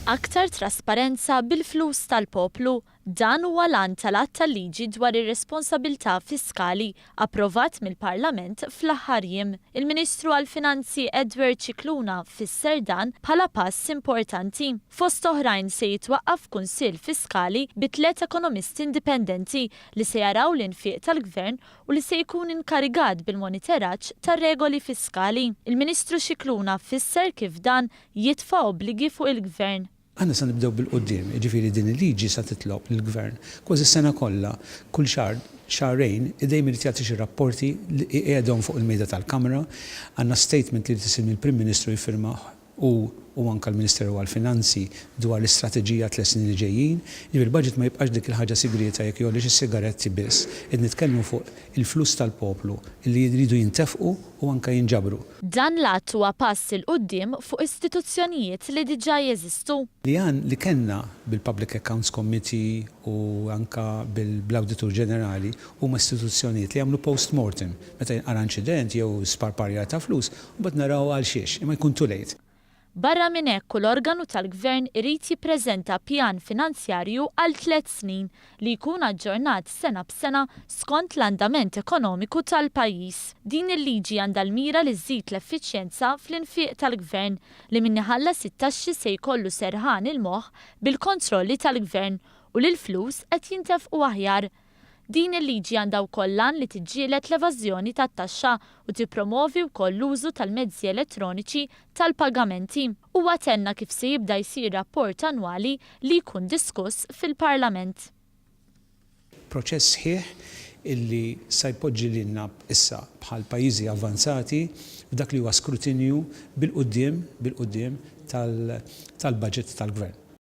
Aktar trasparenza bil-flus tal-poplu, dan huwa l-għan tal-Att tal-Liġi dwar ir-Responsabilità Fiskali approvat mill-Parlament fl-aħħar jiem. Il-Ministru għall-Finanzi Edward Scicluna fisser dan bħala pass importanti. Fost oħrajn se jitwaqqaf Kunsill Fiskali bi tliet ekonomisti indipendenti li se jaraw l-infiq tal-Gvern u li se jkun inkarigat bil-moniteraġġ tar-regoli fiskali. Il-Ministru Scicluna fisser kif dan jitfa' obbligi fuq il-Gvern. Aħna sa nibdew bil-quddiem, jiġifieri din il-liġi sa titlob lill-Gvern kważi s-sena kollha, kull xahar, xahrejn, dejjem irid jagħti xi rapporti li iqiegħdhom fuq il-mejda tal-Kamra. Għandna statement li jrid isir mill-Prim Ministru jiffirmah hu u anke l-Ministeru għall-Finanzi dwar l-istrateġija għat-tlett snin li ġejjin. Jiġifieri l-budget ma jibqax dik il-ħaġa sigrieta jekk jgħollix is-sigaretti biss. Qed nitkellmu fuq il-flus tal-poplu li jridu jintefqu u anke jinġabru. Dan l-att huwa pass 'il quddiem fuq istituzzjonijiet li diġà jeżistu. Li għan li kellna bil-Public Accounts Committee u anke bl-Awditur Ġenerali huma istituzzjonijiet li jagħmlu post mortem, meta jinqara inċident jew sparparjar ta' flus, Mbagħad naraw għal xiex, imma jkun too late. Barra minn hekk kull organu tal-Gvern irid jippreżenta pjan finanzjarju għal tlett snin li jkun aġġornat sena b'sena skont l-andament ekonomiku tal-pajjiż. Din il-liġi għandha l-mira li żżid l-effiċjenza fl-infiq tal-Gvern li min iħallas it-taxxi se jkollu serħan il-moħħ bil-kontrolli tal-Gvern u li l-flus qed jintefqu aħjar. Din il-liġi għandha wkoll l-għan li tiġġieled l-evażjoni tat-taxxa u tippromovi wkoll l-użu tal-mezzi elettroniċi tal-pagamenti. Huwa tenna kif se jibda jsir rapport annwali li jkun diskuss fil-Parlament. Proċess sħiħ illi sa jpoġġi lilna issa bħal pajjiżi avvanzati f'dak li huwa skrutinju bil-quddiem bil-quddiem tal-budget tal-Gvern.